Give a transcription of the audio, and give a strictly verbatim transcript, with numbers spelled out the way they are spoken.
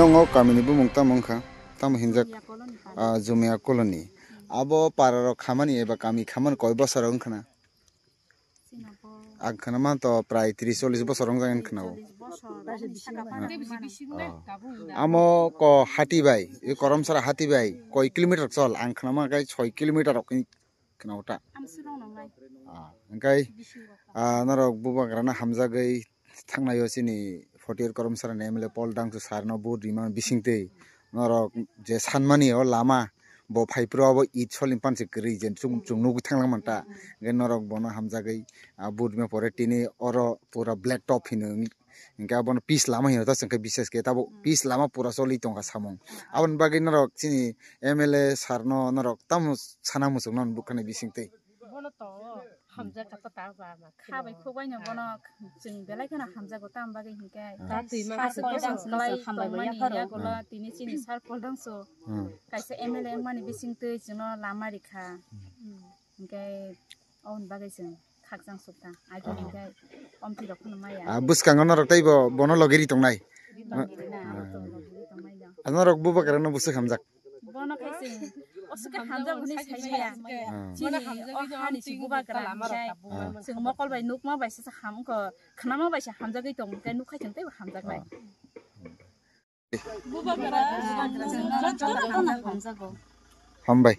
Tongo kamini bumung tamo wngkha? Tamo hinjak? Jumia colony. Ah, Jumia colony. Abo para rok khamani eba kami khamani koi bosor wngkha na? Sinabo. Ang khana man to prai tris chollis bosor wngjak ang khana o. Cholish bosor. Oh. Amo ko hati bai, i Koromsara hati bai koi kilometer chol, ang khana man kai soi kilometer rok khna uta. Ang surong nang nai. Ah, angkai, ah, norok bubagrana hamjagwi thangnaio chini forty year Koromsarani M L A Paul Dangsu sarno vote rima bisingtwi norok je sanmani o lama bo phaiphuru abo it solimpan se kwrwi je chwng, chwng nugwi thanglang manta. Hwnkhe norok bono hamjagwi, ah, vote rima pore tini oro pura black top hino. Hwnkhe abono peace lama hino ta chwngkhe bises khe tabuk peace lama pura choli tongkha samung. Aboni bagwi norok chini M L A sarno norok tamo sana muchungno bukhani bisingtwi. Bono to hamjak kha to ta ba ma. Kha bai khuk bai no bono chwng belai kheno hamjago tam bagwi hinkhe. Ah. Sa twi ma sa koi dang kwlai hambai tongmani ya kha. Yagulo tini chini sar Paul Dangsu. Hmm. Kaisa M L A wngmani bisingtwi chwngno lama rikha. Hmm. Hinkhe aboni bagwi chwng khakchang sukha. Agi hinkhe omtwi rok phano maya. Ah, bwskango norok tei bo bono logi ri tongnai. Ri tongnai na, abo to logi ri tongnai no. Ah, norok bubagrano bwswk hamjak? Bono khai chwng, o swkhe hamjak hwnwi sai maya. Ah. Chini o hani si bubagra hinkhe chwng mokol bai nukma bai se ham wngkha, khnama bai se hamjagwi tong hinkhe nuk khai chwng teibo hamjaknai. Hambai.